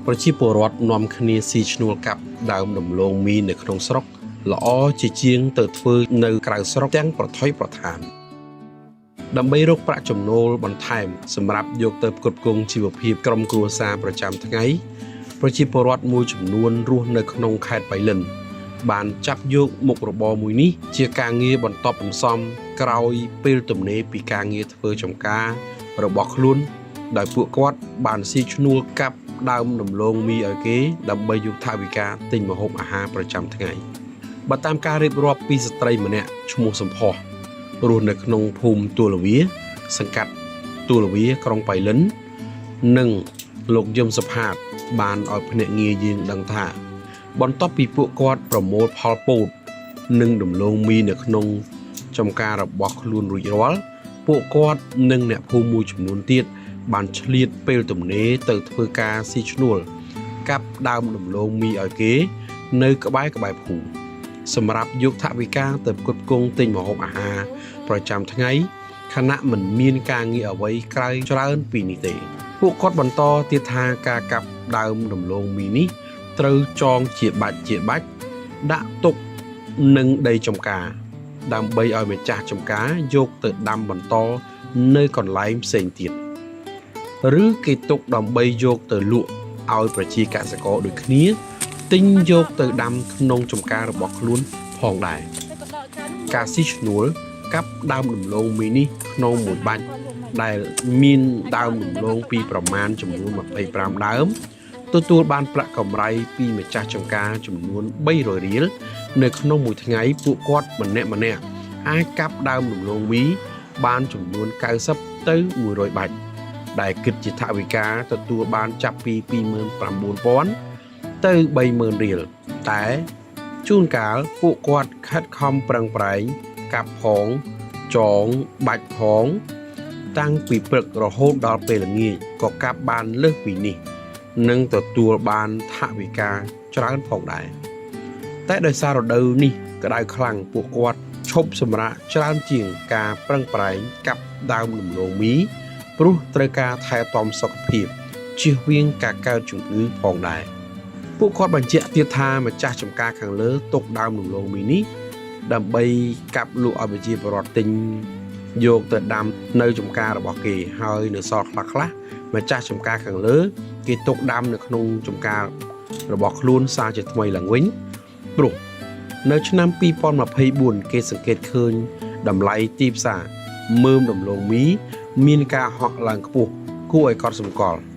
ប្រជាពលរដ្ឋនាំគ្នាស៊ីឈ្នួលកាប់ដើមដំឡូងមីនៅក្នុងស្រុកល្អជាជាងទៅធ្វើនៅក្រៅស្រុកទាំងប្រថុយប្រថានដើម្បីរកប្រាក់ចំណូលបន្ថែមសម្រាប់យកទៅផ្គត់ផ្គង់ជីវភាពក្រុមគ្រួសារប្រចាំថ្ងៃប្រជាពលរដ្ឋមួយចំនួនរស់នៅក្នុងខេត្តបៃលិន បានចាប់យកមុខរបរមួយនេះជាការងារបន្ទាប់បន្សំក្រោយពេលទំនេរពីការងារធ្វើចម្ការរបស់ខ្លួនដោយពួកគាត់បានស៊ីឈ្នួលកាប់ដើមដំឡូងមីឲ្យគេដើម្បីយកថវិកាទិញម្ហូបអាហារប្រចាំថ្ងៃបើតាមការរៀបរាប់ពីស្ត្រីម្នាក់ឈ្មោះសំផស្សរស់នៅក្នុងភូមិទួលវា សង្កាត់ទួលវាក្រុងបៃលិន និងលោកយឹមសុផាតបានឲ្យភ្នាក់ងារយើងដឹងថា បន្ទាប់ពីពួកគាត់ប្រមូលផលពោតនិងដំឡូងមីនៅក្នុងចំការរបស់ខ្លួនរួចរាល់ពួកគាត់និងអ្នកភូមិមួយចំនួនទៀតបានឆ្លៀតពេលទំនេរទៅធ្វើការស៊ីឈ្នួលកាប់ដើមដំឡូងមីឲ្យគេ នៅក្បែរក្បែរភូមិសម្រាប់យកថវិកាទៅផ្គត់ផ្គង់ទិញម្ហូបអាហារប្រចាំថ្ងៃខណៈមិនមានការងារអ្វីក្រៅច្រើនពីនេះទេ ពួកគាត់បន្តទៀតថាការកាប់ដើមដំឡូងមីនេះ ត្រូវចងជាបាច់ជាបាច់ដាក់ទុកនឹងដីចំការ ដើម្បីឲ្យម្ចាស់ចំការយកទៅដាំបន្តនៅកន្លែងផ្សេងទៀតឬគេទុកដើម្បីយកទៅលក់ឲ្យប្រជាកសិករដូចគ្នាទិញយកទៅដាំក្នុងចំការរបស់ខ្លួនផងដែរការស៊ីឈ្នួលកាប់ដើមដំឡូងមីនេះក្នុងមួយបាច់ដែលមានដើមដំឡូងពីប្រមាណចំនួន25ដើម ទទួលបានប្រាក់កម្រៃពីម្ចាស់ចំការចំនួន300រៀលនៅក្នុងមួយថ្ងៃពួកគាត់ម្នាក់ម្នាក់អាចកាប់ដើមដំឡូងមីបានចំនួន90ទៅ100បាច់ដែលគិតជាថវិកាទទួលបានចាប់ពី29,000ទៅ30,000រៀលតែជួនកាលពួកគាត់ខិតខំប្រឹងប្រែងកាប់ផងចងបាច់ផង តាំងពីព្រឹករហូតដល់ពេលល្ងាចក៏កាប់បានលើសពីនេះ និងទទួលបានថវិកាច្រើនផងដែរតែដោយសាររដូវនេះក្តៅខ្លាំងពួកគាត់ឈប់សម្រាកច្រើនជាងការប្រឹងប្រែងកាប់ដើមដំឡូងមីព្រោះត្រូវការថែទាំសុខភាពជៀសវាងការកើតជំងឺផងដែរពួកគាត់បញ្ជាក់ទៀតថាម្ចាស់ចំការខាងលើទុកដើមដំឡូងមីនេះដើម្បីកាប់លក់ឲ្យប្រជាពលរដ្ឋទិញយកទៅដាំនៅចំការរបស់គេហើយនៅសល់ខ្លះៗម្ចាស់ចំការខាងលើ គេទុកដាំនៅក្នុងចំការរបស់ខ្លួនសារជាថ្មីឡើងវិញព្រោះនៅឆ្នាំ2024គេសង្កេតឃើញតម្លៃទីផ្សារមើមដំឡូងមី មានការហក់ឡើងខ្ពស់គួរឲ្យកត់សម្គាល់។